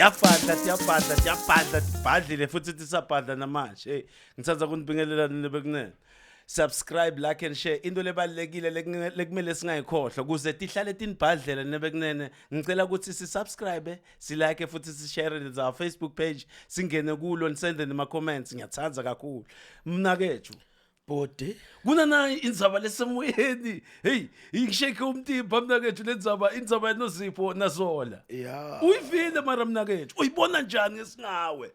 Tiyabhadla, tiyabhadla, tiyabhadla, tibhadlile futhi tisabhadla namanje. Hey, ngithanda kunibingelela nina bekunene. Subscribe, like and share. Into lebalekile lekumele singayikhohlwa kuze tihlale tinibhadlela nina bekunene. Ngicela ukuthi si subscribe, si like futhi si share with our Facebook page. Singene kulo nisende nema comments. Ngiyathanda kakhulu. Mnakethu. Bhodi. Kunanayi indzaba lesemoyeni. Hey, ingisheke umtimba mnakethu lenzaba, indzaba yanoZipho naZola. Yeah. Uyivile mara mnakethu, uyibona njani ngesingawe?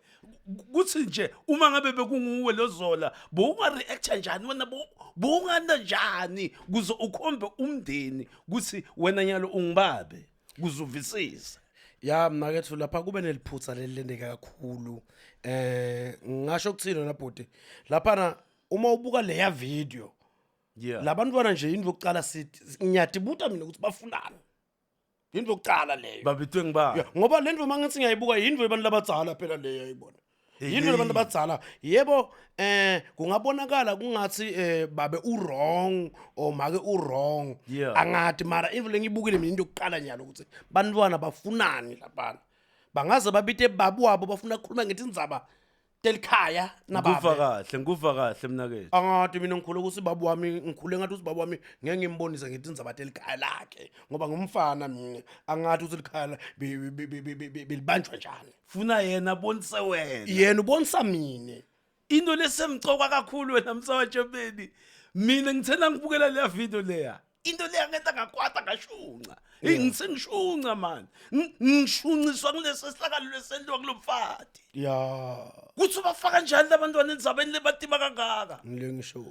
Kuthi nje uma ngabe bekunguwe loZola, bowunga react njani wena bowunganda njani kuze ukhombe umndeni kuthi wena nyalo ungibabe kuzuvisisa. Ya mnakethu lapha kube neliphutha lelilendeka kakhulu. Eh ngisho ukuthini na bhuti. Lapha uma ubuka leya video labantwana nje into yokuqala sithi ngiyadibuta mina ukuthi bafunani. Into yokuqala leyo. Babitwe ngibani? Ngoba le nto mangithi ngiyayibuka yinto yabantu labadzala phela leyo ayibona. Yinto yabantu abadzala. Yebo eh kungabonakala kungathi eh babe u wrong or make u wrong. Angadi mara even lengibukile mina into yokuqala nyalo ukuthi bantwana bafunani labana. Bangaze babite babu wabo bafuna ukukhuluma ngethi indzaba telikhaya nababe. Ngikuva kahle, ngikuva kahle mnakethu. Angadi mina ngikhule ukuthi babu wami ngikhule ngathi ukuthi babu wami ngeke ngimbonise ngithi indzaba telikhaya lakhe ngoba ngumfana mina angathi ukuthi likhaya belibanjwa njani. Funa yena abonise wena. Yena ubonisa mina. Into lesemcoka kakhulu wena msawatshebeni. Mina ngithena ngibukela leya video leya. Into leya ngenta ngakwata ngashunca. Hey ngisengishunca man. Ngishunciswa kulesi sihlakalo lesentiwa kulomfati. Ya. Kuthi ubafaka kanjani labantwana endzabeni lebatima kangaka? Ngile ngisho.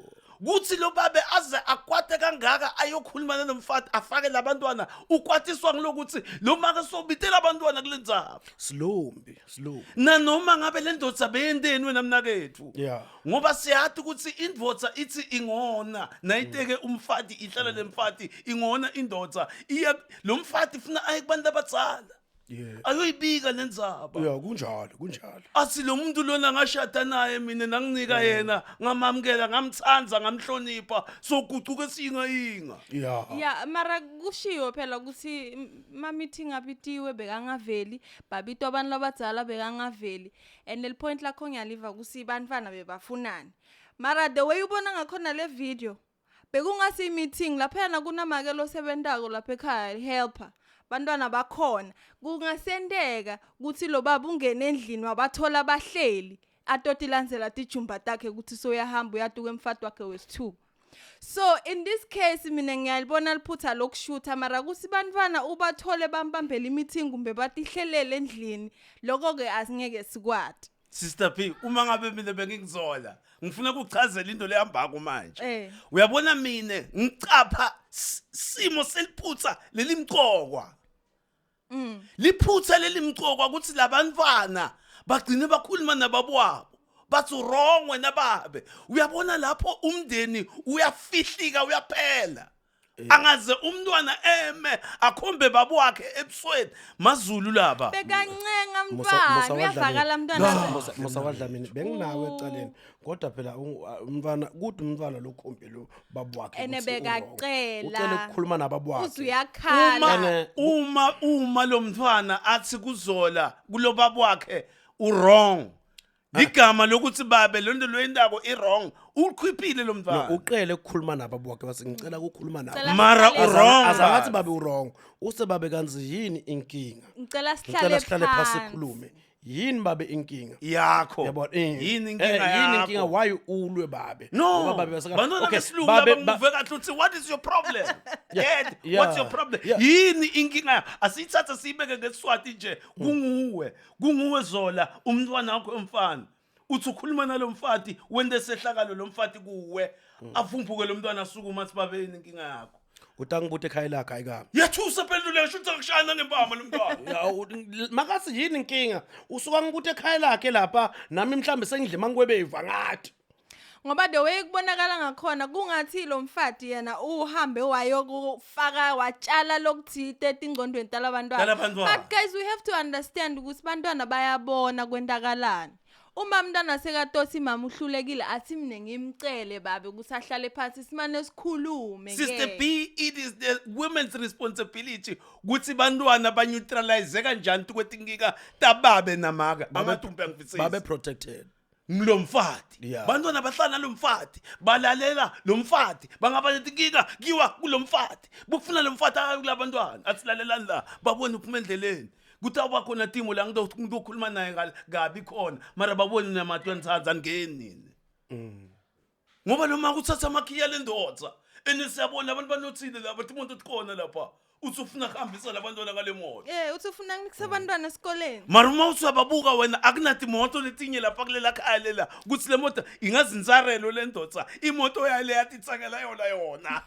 Kuthi lo babe aze akwate kangaka ayokhuluma nalomfati afake labantwana ukwatiswa ngilokuthi lo make sobitela abantwana kule ndzaba. Silombi, silombi. Nanoma ngabe le ndoda beyenteni wena mnakethu. Yeah. Ngoba siyati ukuthi indvodza ithi ingona nayiteke umfati ihlala lemfati ingona indodza iya lo mfati funa aye kubantu abadzala. Yeah. Ayoyibika lendzaba. Yeah, kunjalo, kunjalo. Athi lo muntu lona ngashada naye mina nanginika yena ngamamukela ngamthanda ngamhlonipha sogucuka esiyingayinga. Yeah. Ya mara kushiwo phela ukuthi ma meeting abitiwe bekangaveli babitwa abantu labadzala bekangaveli and leli point lakho ngiyaliva ukuthi bantwana bebafunani mara the way ubona ngakhona le video bekungasi meeting laphayana kunamake losebentako lapha ekhaya helper bantwana bakhona kungasenteka ukuthi lo baba ungene endlini wabathola bahleli atotilandzela tijumba takhe ukuthi soyahamba uyatuka emfati wakhe wesithuba So in this case mina ngiyalibona liphutha lokushutha mara kuthi bantwana ubathole bambambele imeeting kumbe batihlelele endlini lokho ke asingeke sikwati. Sister P uma ngabe mina bengikuzola ngifuna ukuchazela into lehambako manje. Eh. Uyabona mina ngicapha simo seliphutha lelimcokwa. Liphutha lelimcokwa ukuthi labantwana bagcine bakhuluma nababwabo. Bathi wrong wena babe. Uyabona lapho umndeni uyafihlika uyaphela. Angaze umntwana eme akhombe baba wakhe ebusweni mazulu laba. Bekancenga mntwana uyavakala mntwana. Musa wadlamini benginawe ecaleni kodwa phela umntwana kude umntwana lokhombile baba wakhe Ene ukuthi u-wrong. bekacela. Ucele ukukhuluma nababa wakhe Uze uyakhala. Uma Ene- uma uma lo mntwana athi kuzola kulobaba wakhe u-wrong. Ligama lokuthi babe lo nto loyentako i-wrong ukhwiphile lo No, mntwana. uqele ukukhuluma nababa wakhe wathi ngicela ukukhuluma nawe Ngicela Mara sihlale- u-wrong. azangathi babe u-wrong use babe kanzi yini inkinga Ngicela ngicela sihlale sihlale phasi phansi. sikhulume yini babe inkinga Yakho. yabona eh, Yini eh, inkinga yini inkinga yakho? why ulwe babe No. Ngoba babe baseka- Bantwana Okay, besilungu babe- laba ngimuve kahle uthi what is your problem? Dad, Yeah. what's your problem? Yeah. Yini inkinga yakho? Asiyithathe siyibeke ngesiswati nje. Kunguwe, kunguwe Zola, umntwana wakho emfana. Uthi ukhuluma nalomfati, wente sehlakalo lomfati kuwe. Avumbuke lo mntwana asukuma athi babe yini inkinga yakho? Utangibuta ekhaya lakhe ayikami. Yethusa phela leyo shuthi akushaya ngempama lo mntwana. Ya, makathi yini inkinga usuka ngibuta ekhaya lakhe lapha nami mhlambe sengidle mangikwebevu angathi Ngoba the way kubonakala ngakhona kungathi lo mfati yena uhambe wayokufaka watshala lokuthite etingcondweni talabantwana. Talabantwana. But guys we have to understand ukuthi bantwana bayabona kwentakalani. Uma mntwana sekatothi mama uhlulekile athi mina ngimcele babe ukuthi ahlale phansi simane sikhulume ke. Sister B, it is the women's responsibility ukuthi bantwana baneutralize kanjani tukwetinkinga tababe namaka. Angathi uyangifisisa. Babe protected. Ngilomfati. Yeah. Bantwana bahlala nalomfati, balalela lo mfati, bangaba netinkinga kiwa kulomfati. Bukufuna lo mfati aye kulabantwana, athi lalelani la, babone uphuma endleleni. Kutawuba khona timo la ngitokhuluma naye kabi khona, mara babone namathu yanitsandza angeni nini. Ngoba noma kuthatha amakhiya lendvodza, ene siyabona abantu banothile laba timoto tikhona lapha. Uthi ufuna kuhambisa labantwana ngale moto. Uthi ufuna nginikise abantwana esikoleni. Mara uma uthi uyababuka wena akunatimoto letinye lapha kulela khaya lela ukuthi le moto ingazinsarelo le ndodza imoto yale yatitsakela yona yona.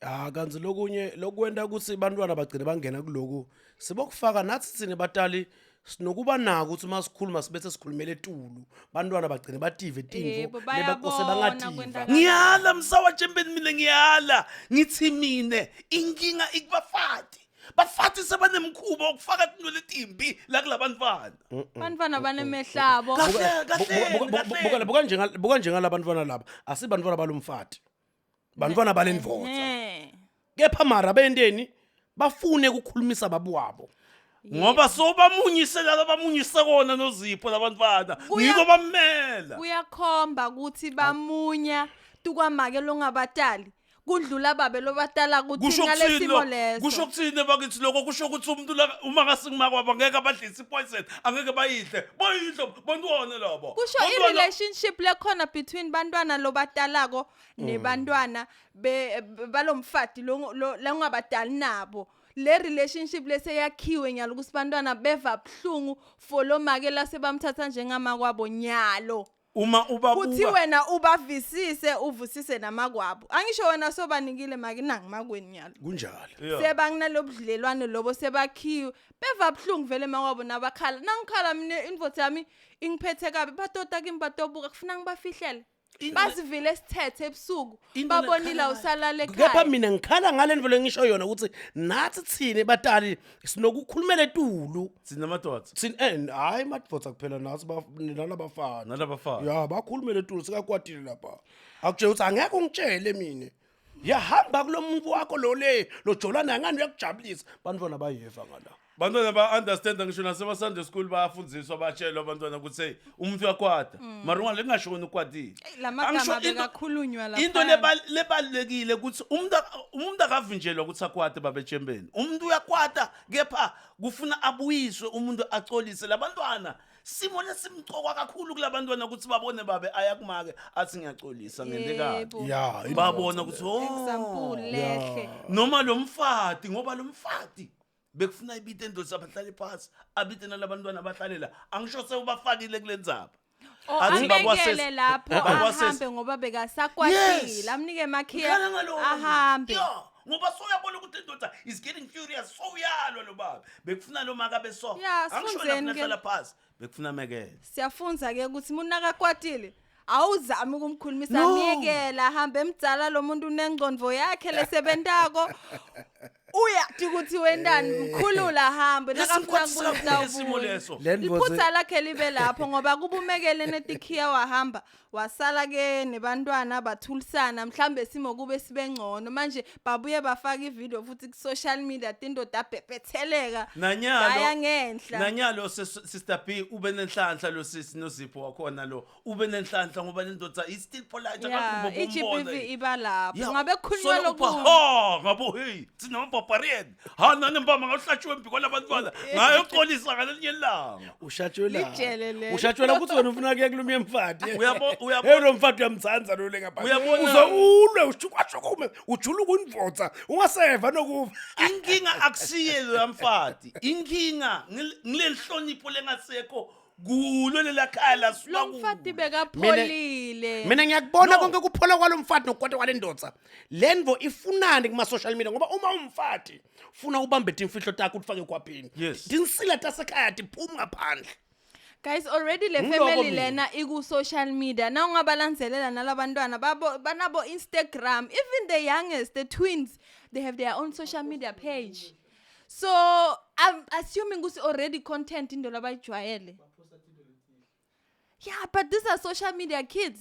Ah kanzi lokunye lokwenta ukuthi bantwana bagcine bangena kuloku sibokufaka nathi sine batali sinokuba nako ukuthi masikhuluma sibese sikhulumele etulu bantwana bagcine bative tintfo Yebo, lebakose bayabona bangativa. kwenzakala. Ngiyala msawa Jembeni mina ngiyala ngithi mine inkinga ikubafati. Bafati sebanemkhuba wokufaka tinto letimbi la kulabantwana. Bantwana banemehlabo. Kahle kahle. Buka buka njenga buka njengalabantwana laba asibantwana balomfati. Bantwana balendvodza. Kepha mara benteni bafune ukukhulumisa babu wabo. Ngoba sobamunyise laba bamunyise kona nozipho labantwana. Ngiko bamela. Kuyakhomba ukuthi bamunya tukwamake longabatali. Kudlula babe lobatala kuthi Kusho kuthini ngalesimo lo? leso. Kusho kuthini bakithi lokho kusho ukuthi umuntu la uma ngasingimakwabo angeke abadlise ipoison angeke bayidle. Bayidle bantwana labo. Kusho Bantwana- i-relationship lekhona between bantwana lobatalako nebantwana be balomfati lo longabadali nabo. Le relationship leseyakhiwe nyalo ukuthi bantwana beva buhlungu for lo make lasebamthatha njengamakwabo nyalo. Uma ubabuka Kuthi wena ubavisise uvusise namakwabo. Angisho wena sobanikile make nangimakweni nyalo. Kunjalo. Yeah. Sebanginalobudlelwane lobo sebakhiwe beva buhlungu vele makwabo nabakhala nangikhala mina indvodza yami ingiphethe kabi batota kimi batobuka kufuna ngibafihlele basivile sithethe ebusuku Into babonile lekhala- awusalala Kepha ekhaya mina ngikhala ngale ndlela engisho yona ukuthi nathi thine batali sinokukhulumela etulu. Sinamadoda Thina hayi madvodza kuphela nathi nalabafana. nalabafana. Ya bakhulumele etulu sikakwatile lapha. Akutshela ukuthi angeke ungitshele mina. Yahamba kulo muntu wakho lo le lo jolana ngani uyakujabulisa. Bantwana bayeva ngala. Bantwana ba understand ngisho nasema Sunday school bayafundziswa batshelwa abantwana ukuthi hey umuntu uyakwata. Mara ungale ngashoni ukwatile. Eyi, la magama Angisho into- bekakhulunywa Into laphaya. lebalulekile ukuthi umuntu akavinjelwa ukuthi akwate babe Jembeni. Umuntu uyakwata kepha kufuna abuyiswe umuntu acolise labantwana. Simo lesimcokwa kakhulu kulabantwana ukuthi babone babe ayakumake athi ngiyacolisa ngente Yebo. kabi. Ya Babona ukuthi oh Example lehle. noma lo mfati ngoba lo mfati bekufuna ibite endoda abahlale phansi abite nalabantwana abahlale la angisho sewubafakile kule ndzaba O Athi ambekele lapho bakwasesi- ahambe ngoba bekasakwatile Yes. amnike emakhiya Ngikhala ngalokho. ahambe. Yeah, ngoba soyabona ukuthi indoda is getting furious sowuyalwa lo baba bekufuna lo maka beso Yeah, angisho sifundzeni lapho ke. nahlala phansi bekufuna mekele Siyafunza ke ukuthi umuntu akakwatile awuzami ukumkhulumisa No. miyekela ahambe emdzala lo muntu unengqondo yakhe lesebentako uyati ukuthi wendani mkhulula ahambe nakafuna Lesimkwatisa kubuyisa kakhulu isimo ubuye. leso Le ndvodza- Liphutha lakhe libe lapho ngoba kubumekele netikhiya wahamba wasala ke nebantwana bathulisana mhlambe simo kube sibe ngcono manje babuye bafaka ivideo futhi ku social media tindoda abhebhetheleka nanyalo daya ngenhla nanyalo sister B ube nenhlanhla lo sisi nozipho wakhona lo ube nenhlanhla ngoba le ndoda is still polite ya akathi i-GBV iba lapho Yeah, ngabe kukhulunywa solo upha, lokunye ha ngabo hey thina amabarbarian ha nanembama ngawuhlatshiwe embiko labantwana ngayoxolisa ngalelinye ilanga Ushatshwela. Lijele lelo. Ushatshwela ukuthi wena ufuna kuya kulumye mfati. Uyabo- Hey lo mfati uyamtsanza lo le ngapha. Uyabona- Uze ulwe ushukwashukume ujula ukundvodza ungaseva nokuva. Inkinga akusiye lo mfati inkinga ngilelihlonipho lengasekho kulo lelakhaya lasuka lo mfati kulo. bekapholile Mina ngiyakubona No. konke kuphola kwalomfati nokukwata kwalendvodza. Lendvo ifunani kuma social media ngoba uma umfati ufuna ubambe timfihlo takho ufake ekhwapheni. Yes. Tinsila tasekhaya tiphuma ngaphandle. Guys already le Ngiloko family mina. lena iku social media na ungabalandzelela nalabantwana babo banabo Instagram even the youngest the twins they have their own social media page so I'm assuming ukuthi already content into labayijwayele. Yeah, but these are social media kids.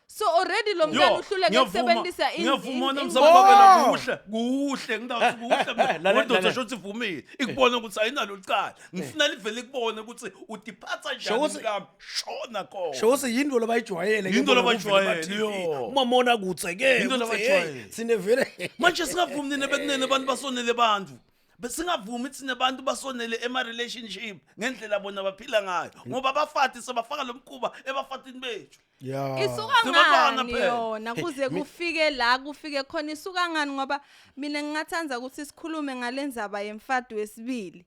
So already lo mntwana Yo, uhluleka ngiyavuma, ukusebenzisa in- ngiyavuma in- wena in- msababela Oh! kuhle kuhle ngidawuthi kuhle eh, lalela, wendoda lalela. shothi ivumile ikubona ukuthi ayinalo licala ngifuna livele ikubone ukuthi utiphatha njani Shokuthi- mkami shona khona shokuthi yinto labayijwayele ke Yinto bona kuvele labayijwayele, bathi, yo. uma mona kutse ke Yinto ukuthi, hey, labayijwayele. sine vele manje singavumi nina bekunene abantu basonele bantu besingavumi thina abantu basonele ema-relationship ngendlela bona baphila ngayo ngoba abafati sebafaka lo mkhuba ebafatini bethu ya Isuka Sibantwana ngani phela. yona kuze kufike la kufike khona isuka ngani ngoba mina ngingathanda ukuthi sikhulume ngalendzaba yemfati wesibili.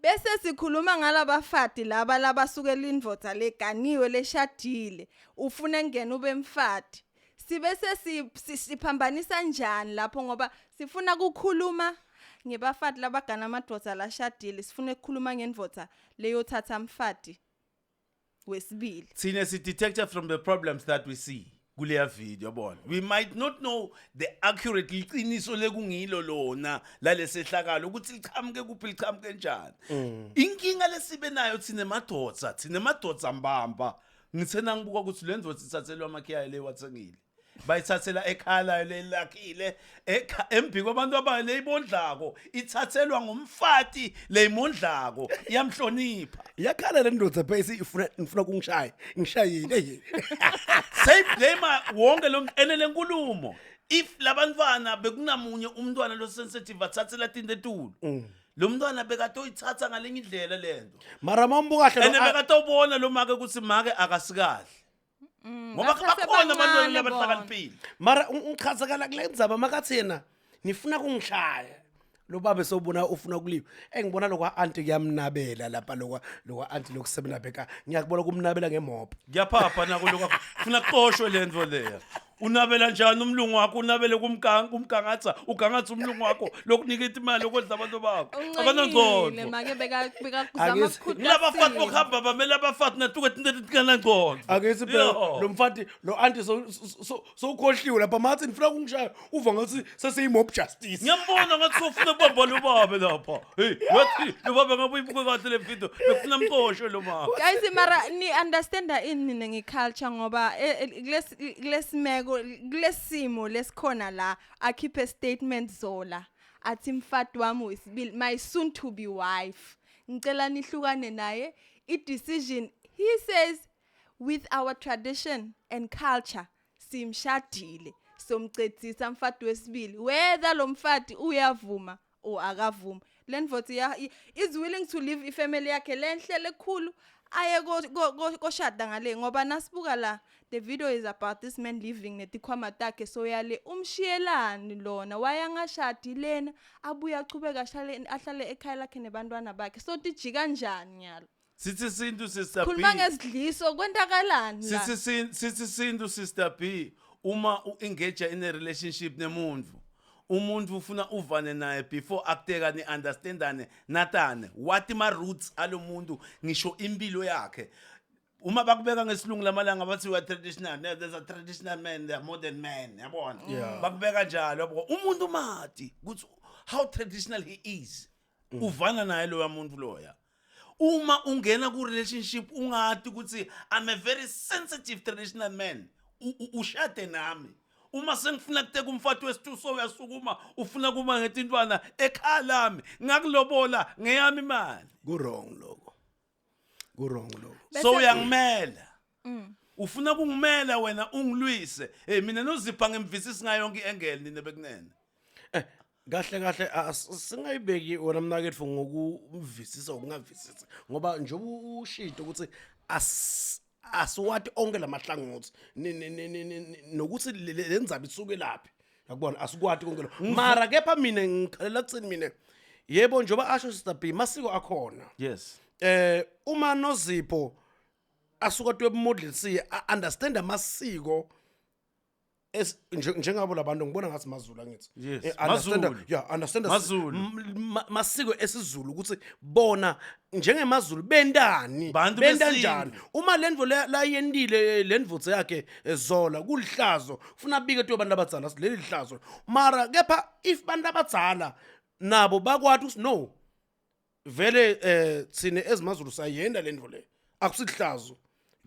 Bese sikhuluma ngalabafati laba labasukela indvodza leganiwe leshadile ufuna ngena ube mfati. Sibe sesiphambanisa njani lapho ngoba sifuna ukukhuluma ngebafati labagana amadvodza lashadile sifuna ukukhuluma ngendvodza leyothatha mfati wesibili. Thina si-detector from the problems that we see kuleya video yabona we might not know the accurate liqiniso lekungilo lona lalesehlakalo ukuthi lichamuke kuphi lichamuke njani inkinga lesibe nayo thina madoda thina madoda mbamba ngithena ngibuka ukuthi le ndoda ithathelwa amakhiya le wathengile bayithathela ekhaya layo lelakhile embi kwabantu abayo leyibondlako ithathelwa ngumfati leyimondlako iyamhlonipha Iyakhala le ndoda phela ifuna ngifuna kungishaya ngishayile hey seyiblame wonke lo ene lenkulumo if labantwana bekunamunye umntwana lo sensitive athathela tinto etulu lo mntwana bekatoyithatha ngalenye indlela lento mara mawumbuka kahle ene bekatobona lo make ukuthi make akasikahle ngoba Basase bakhona abantwana bancane labahlakaniphile mara ungichazakala kule ndzaba makathi yena nifuna kungishaya lo baba sewubona ufuna kuliwa engibona lokwa anti kuyamnabela lapha lokwa lokwa anti lokusebenza bheka ngiyakubona kumnabela ngemopho Kuyaphapha nako lokho funa kuxoshwe lento leya unabela njani umlungu wakho unabele kumgangatha ugangatha umlungu wakho lokunika imali yokodla abantu bakho Uncenile abanangcondo make bekakuzama Akisi- ngilabafati bokuhamba bamele abafati natuke tinto etinganangcondo Akithi phela Yo. lo mfati lo anti sowukhohliwe lapha mathi nifuna kungishaya uva ngathi sesiyi-mob justice ngiyambona ngathi sofuna kubamba lo babe lapha hey wathi lo babe ngabe uyibuke kahle le video bekufuna mxoshwe lo mama Guys mara ni understanda ini nina ngeculture ngoba kulesimeko kulesimo lesikhona la akhiphe statement Zola athi mfati wami wesibili my soon to be wife ngicela nihlukane naye i decision he says with our tradition and culture simshadile somcedzisa mfati wesibili whether lo mfati uyavuma or akavuma le ndvodza is willing to leave ifamily yakhe lenhle lekhulu aye koshada ngale ngoba nasibuka la the video is about this man leaving netikhwama takhe so yale umshiyelani lona wayangashadi lena abuye achubeka ahlale ekhaya lakhe nebantwana bakhe so tijika kanjani nyalo Sithi sintu sister B khuluma ngezidliso kwentakalani la Sithi sintu sister B uma u-engage in a relationship nemuntu umuntu ufuna uvane naye before akuteka ni understandane natane what ma roots alomuntu ngisho impilo yakhe uma bakubeka ngesilungu lamalanga bathi we are traditional no, there's a traditional man there are modern man yabona bakubeka njalo yabo umuntu mati ukuthi how traditional he is uvana naye loya muntu loya uma ungena ku relationship ungati ukuthi I'm a very sensitive traditional man ushade nami uma sengifuna kuteka umfati wesithuso uyasukuma ufuna kuma ngetintwana ekhaya lami ngakulobola ngeyami imali ku-wrong lokho ku-wrong lokho so uyangimela ufuna kungimela wena ungilwise hey mina nozipha ngemvisisi ngayo yonke i-angle nina bekunene Kahle kahle singayibeki wena mnaketfu ngokuvisisa ukungavisisi ngoba njengoba ushito ukuthi asiwati onke lamahlangothi nokuthi le ndzaba isuke laphi yakubona asikwati konke lo mara kepha mina ngikhalela kuthini mina yebo njengoba asho Sister B masiko akhona yes uma Nozipho asuka twebumodlisiye understand amasiko njengabo labantu ngibona ngathi maZulu angithi Yes, understand maZulu. yeah understand MaZulu. masiko esiZulu ukuthi bona njengemaZulu bendani Bantu benda besintu. njani uma lendvo layendile lendvodza yakhe Zola kulihlazo funa abike to abantu abadzala leli lihlazo mara kepha if bantu abadzala nabo bakwati ukuthi no vele thina ezimaZulu sayenda lendvo le akusihlazo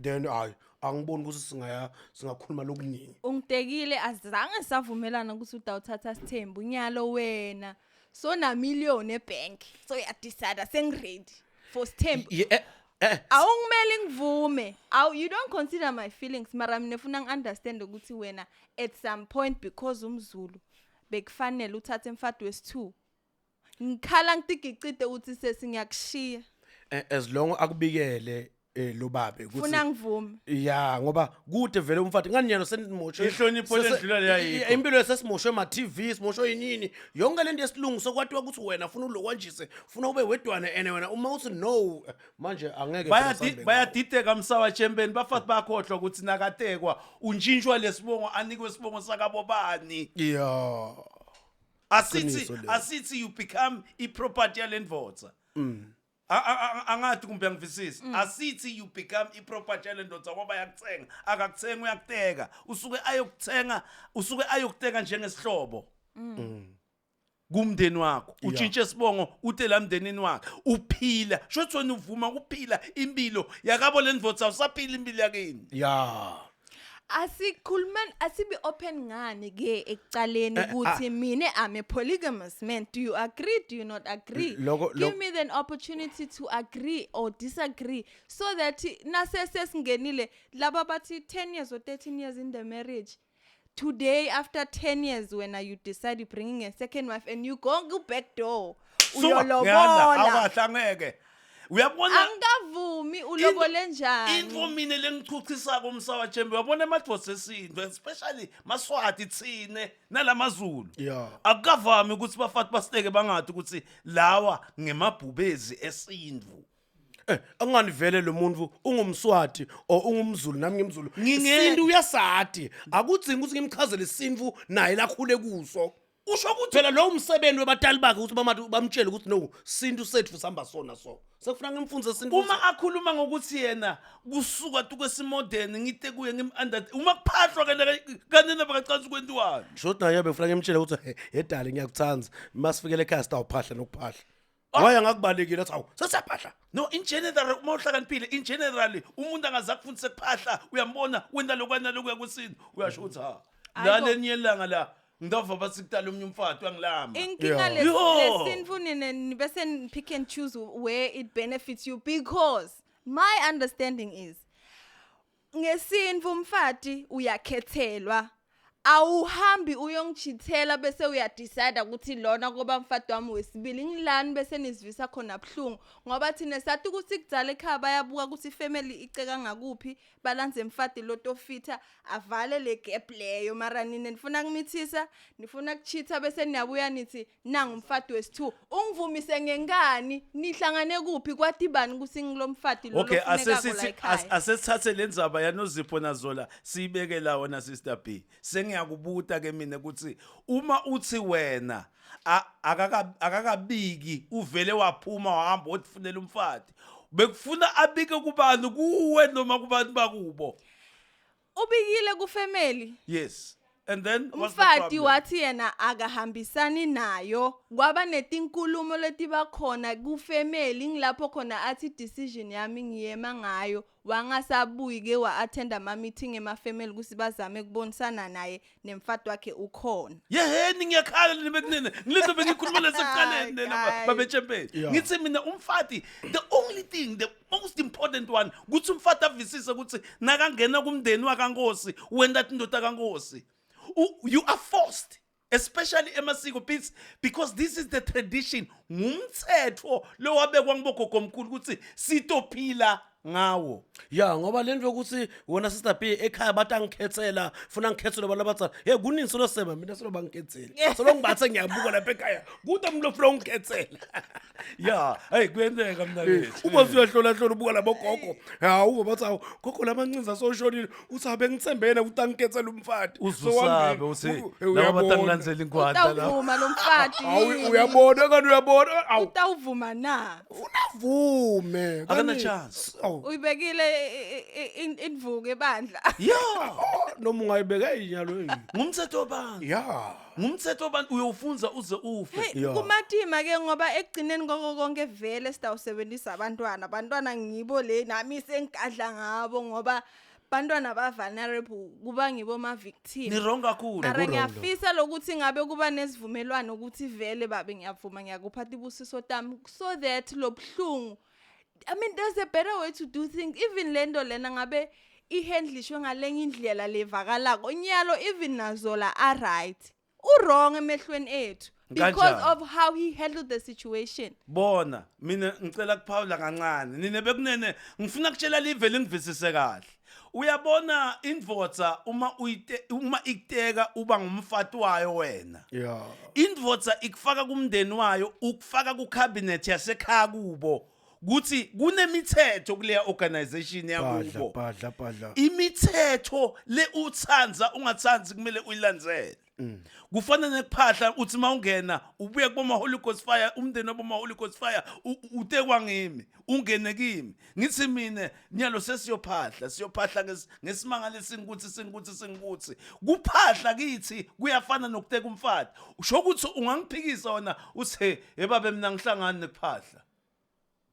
Then hayi, angiboni ukuthi singaya singakhuluma lokuningi. Ungitekile, azange savumelana ukuthi utawuthatha sithembu. Nyalo wena sona million ebank, so uyadecide sengiready for sithembu. Awungimele ngivume. Aw, you don't consider my feelings, mara mina funa ngi-understand ukuthi wena at some point, because umZulu bekufanele uthathe emfati wesi-2. Ngikhala ngitigicide ukuthi sesingiyakushiya. As long akubikele lo babe ukuthi funa ngivume. Ya, ngoba kude vele umfati ngani nyalo senimoshwe. Inhlonipho lendlula leya yikho. Impilo sesimoshwe ma TV, simoshwe yinini yonke lento yesilungu, sokwatiwa ukuthi wena funa ulokwanjise, funa ube wedwana, ene wena uma uthi no manje angeke phela sihambe ngawo. Bayadideka msawa chembeni, bafati bakhohlwa ukuthi nakatekwa untshintshwa lesibongo, anikwe isibongo sakabobani. Asithi Iqiniso lelo. Asithi you become i-property yalendvodza. Angathi kumbe angivisisi. Asithi you become i-property yalendvodza ngoba yakuthenga. Akakuthenga, uyakuteka. Usuke ayokuthenga, usuke ayokuteka njengesihlobo kumndeni wakho, utshintshe isibongo, ute la mndenini wakhe uphila, shothi wena uvuma ukuphila impilo yakabo lendvodza, awusaphila impilo yakini. Asikhulumeni, asibe open ngani ke ekucaleni ukuthi mina I'm a polygamous man. Do you agree? Do you not agree? Give me the opportunity to agree or disagree so that nase sesingenile laba bathi 10 years or 13 years in the marriage. Today, after 10 years, when you decide you're bringing a second wife and you go go back door, Suka, uyolobola. ngiyala, awukahle, angeke uyabona. Angikavumi, ulobole njani? Into mina lengichuchisako umsawa chembe, uyabona emadvodza esintu, especially maswati thine nalamazulu, akukavami ukuthi bafati basiteke bangathi ukuthi lawa ngemabhubezi esintu. Angani vele lo muntu ungumSwati or ungumZulu, nami ngimZulu. Isintu uyasati, akudzingi ukuthi ngimchazele isintu naye lakhule kuso. Usho ukuthi phela lo umsebenzi webatali bakhe ukuthi bamathi bamtshele ukuthi no, sintu sethu sihamba sona, so sekufuna ngimfunze isintu. Uma akhuluma ngokuthi yena kusuka tukwesimodern, ngite kuye ngim-under, uma kuphahlwa kanene bakacansi kwentiwani? Shothi naye befuna ngimtshele ukuthi, "He, yedali, ngiyakuthanza, masifikele ekhaya sitawuphahla nokuphahla." Waya ngakubalekile, athi hawu, sesiyaphahla. No, in general, uma uhlakaniphile, in general umuntu angaze akufundise kuphahla, uyambona wenta lokwana lokuya kwesintu, uyasho ukuthi ha, la Hayibo. lenye ilanga la ngidova bathi kutala omnye umfati uyangilamba. Inkinga lesintu nine bese pick and choose where it benefits you, because my understanding is ngesintu umfati uyakhethelwa, awuhambi uyongichithela bese uyadecide ukuthi lona kuba mfati wami wesibili. Ngilani bese nizivisa khona buhlungu, ngoba thina sathi ukuthi kudzala ekhaya bayabuka ukuthi ifamily iceka ngakuphi, balanze mfati lotofitha avale le gap leyo. Mara nina nifuna kumithisa, nifuna kuchitha, bese niyabuya nithi nangu umfati wesi-2. Ungivumise ngenkani? Nihlangane kuphi? Kwatibani ukuthi ngilo mfati lo Okay. lofunekako la Asesithi ekhaya? Asesithathe le ndzaba yaNozipho naZola siyibeke la. Wona Sister B, sengiyakubuta ke mina ukuthi uma uthi wena akakabiki, uvele waphuma wahamba wotifunela umfati, bekufuna abike kubani? Kuwe noma kubantu bakubo? Ubikile kufamily. Yes, and then what's the Umfati problem? wathi yena akahambisani nayo, kwaba netinkulumo letiba khona kufamily, ngilapho khona athi decision yami ngiyema ngayo, wangasabuyi ke wa-attenda ama-meeting ema-family ukuthi bazame ukubonisana naye nemfati wakhe ukhona. Yeheni, ngiyakhala nina bekunene, ngilento bengikhuluma lesekuqaleni nina. Guys. Babetshempeni. Ngithi mina umfati, the only thing, the most important one, ukuthi umfati avisise ukuthi nakangena kumndeni wakankosi wenta indoda kankosi. You are forced, especially emasiko beats, because this is the tradition, ngumthetho lowabekwa ngibogogomkhulu ukuthi sitophila ngawo. Ya, ngoba le nto yokuthi wena Sister B ekhaya bathi angikhethela, funa ngikhethele abantu abadzala, hey, kuningi solo sema mina solo bangikhethele, solo ngibathe ngiyabuka lapha ekhaya kude umuntu ofuna ungikhethela. Ya, hey, kuyenzeka mna kethu. Uma usuyahlola hlola ubuka labo gogo, hawu, bathi hawu gogo, lamancinza soshonile, uthi abe ngithembene ukuthi angikhethele umfati. Uzusabe uthi laba Uyabona. batangilandzela inkwata la. Utawuvuma lo mfati Hawu, yini? uyabona kanti uyabona. Uyayibona awu Utawuvuma na? unavume. Akana Kani- chance. Awu. Uyibekile indvuku ebandla. Yeah. Oh, noma ungayibeka inyalo eyi. Ngumthetho wabantu. Yeah. Ngumthetho wabantu uyowufunza uze ufe. Hey, Yeah. kumatima ke ngoba ekugcineni koko konke vele sitawusebenzisa abantwana. Abantwana ngibo le nami sengigadla ngabo ngoba bantwana ba vulnerable kuba ngibo ma victim. Ni wrong kakhulu. Mara Ku-wrong lokho. ngiyafisa lokuthi ngabe kuba nesivumelwano ukuthi vele babe ngiyavuma ngiyakuphatha ibusiso tami so that lobuhlungu I mean there's a better way to do things even lento lena ngabe ihandlishwe ngalenye indlela levakalako nyalo even nazola a right u wrong emehlweni ethu because Kanjani? of how he handled the situation Bona mina ngicela kuphawula kancane. Nine bekunene ngifuna kutshela live lingivisise kahle. Uyabona indvodza uma uyite uma ikuteka uba ngumfati wayo wena. Yeah. Indvodza ikufaka kumndeni wayo ukufaka ku cabinet yasekhaya kubo kuthi kunemithetho kuleya organization Badla yakubo. badla badla. Imithetho le uthanza ungathanzi kumele uyilandzele. Kufana nekuphahla uthi mawungena ubuye kuboma Holy Ghost Fire umndeni waboma Holy Ghost Fire utekwa ngimi ungene kimi ngithi mina nyalo sesiyophahla siyophahla ngesimanga lesingukuthi singukuthi singukuthi kuphahla kithi kuyafana nokuteka umfati usho ukuthi ungangiphikisa wona uthe ebabe mina ngihlangani nekuphahla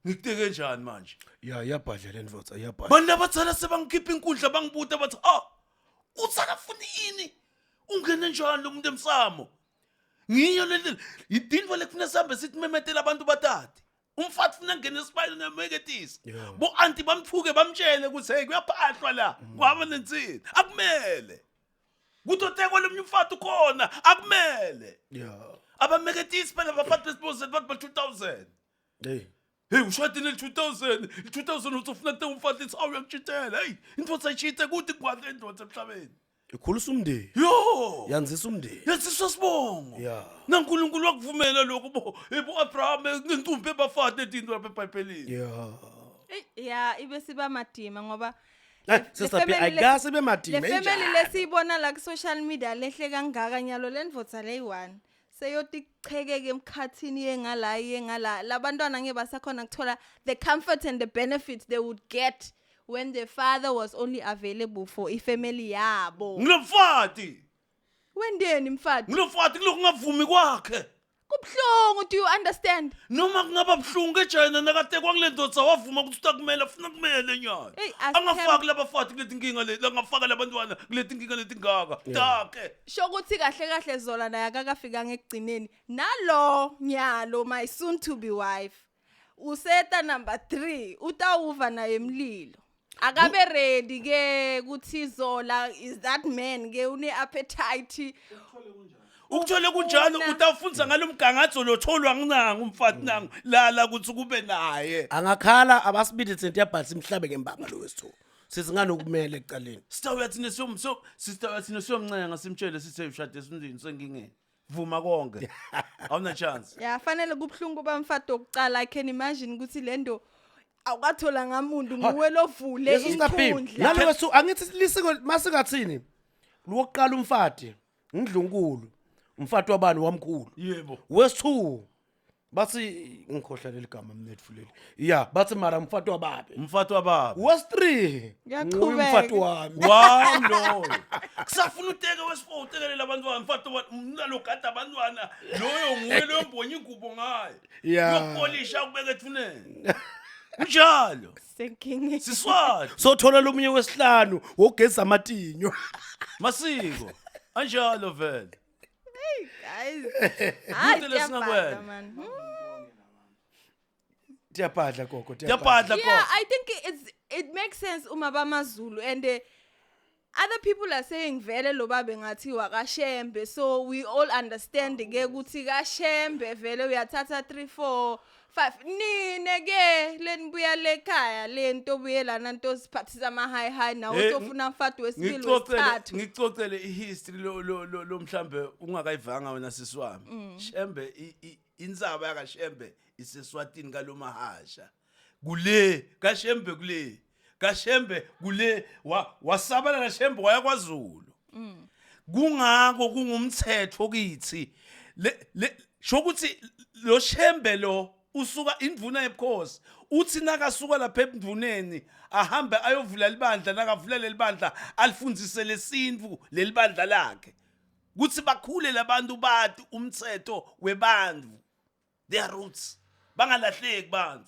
ngikuteke njani manje Ya iyabhadla le ndvodza iyabhadla. bantu abadzala sebangikhipha inkundla bangibuta bathi ah uthi akafuni ini ungene njani lo muntu emsamo ngiyo le ndlela idinvo lekufuna sihambe sithi memetela abantu batati umfati funa ngene esibayeni nameketisa Yeah. bo anti bamthuke bamtshele ukuthi hey kuyaphahlwa la kuhamba nensini akumele kutotekwa lomnye umfati ukhona akumele Yeah. abameketisi phela abafati besibozeni bathi ba 2000 Hey. Hey ushadile 2000 2000 uthi ufuna kuthenga umfati lithi awu uyangitshitela hey indvodza ayishite kude kugwadla indvodza emhlabeni Ikhulisa umndeni. yo Yanzisa umndeni. yenziswa sibongo Yeah. naNkulunkulu wakuvumela lokho bo ebo Abraham ngentumbi ebafati etinto lapha eBhayibhelini Yeah. Eyi, ya ibe siba madima ngoba Hey, sister B, le family le- ayikase bemadima le family enjalo. lesiyibona la ku social media lehle kangaka nyalo lendvodza leyi-one seyoti kuchekeke emkhathini yengala yengala labantwana ngeke basakhona kuthola the comfort and the benefits they would get when the father was only available for ifamily yabo ngilomfati wendeni mfati ngilomfati kulokungavumi kwakhe kubuhlungu do you understand noma kungaba buhlungu ejayina nakatekwa kule ndoda wavuma ukuthi utakumele afuna kumele nyana Eyi, asithembe- angafaki labafati kuleti nkinga leti angafaka labantwana kuleti nkinga leti ngaka takhe sho ukuthi kahle kahle Zola naye akakafikanga ekugcineni nalo nyalo my soon to be wife useta number 3 utawuva naye emlilo akabe ready ke ukuthi Zola is that man ke une appetite ukuthole kunjalo Ufuna- utawufunza ngalo mgangatho lotholwa nginangu umfati nangu lala ukuthi kube naye Angakhala abasibili thina yabhalisa imhlabe ngembaba lo wesithu. Sithi nganokumele ekuqaleni. sister uyathina siyom sister uyathina siyomncenga simtshele sithe ushade esimndini sengingeni vuma konke awuna chance ya fanele kubhlungu bamfati wokucala i can imagine ukuthi lento awukathola ngamuntu nguwe lovule Yesu Sister B, inkundla nalo wesithu angithi lisiko masingathini. Lokuqala umfati ngidlunkulu. Umfati wabani wamkhulu. yebo Wesithu bathi ngikhohlwa leli gama mnetfu leli. Yeah, bathi mara umfati wababe. umfati wababa Wesi3 Ngiyaqhubeka. umfati wami. wami loyo kusafuna uteke wesi-four utekelela abantwana mfati nalogada abantwana loyo nguye loyo mbhonya ingubo ngayo Yeah. yokupolisha ukubeka ethuneni kunjalo senkingeni siswati Sothola lomunye wesihlanu wokugeza amatinyo. masiko anjalo vele guys hayi Kude lesingakwenza. tiyabhada man Tiyabhadla gogo, tiyabhadla yeah gogo i think it's it makes sense uma bamazulu and other people are saying vele lo babe ngathi wakashembe so we all understand ke ukuthi kashembe vele uyathatha 3 4 5 nine ke lenibuya lekhaya lento buyelana nto siphathisa ama high high nawe Eh, sofuna mfati wesibili ngikucocele wesithathu ngikucocele ihistory lo lo lo lo mhlambe ungakayivanga wena sisi wami shembe insaba yakashembe iseswatini kalomahasha kule kashembe kule kashembe kule wasabalala shembe waya kwaZulu kungako kungumthetho kithi le le Sho ukuthi lo Shembe lo usuka indvuna yebukhosi, uthi nakasuka lapha ebundvuneni ahambe ayovula libandla, nakavula lelibandla alifundzise lesintfu lelibandla lakhe kutsi bakhule labantu bati umtsetfo webantfu, their roots, bangalahleki bantfu.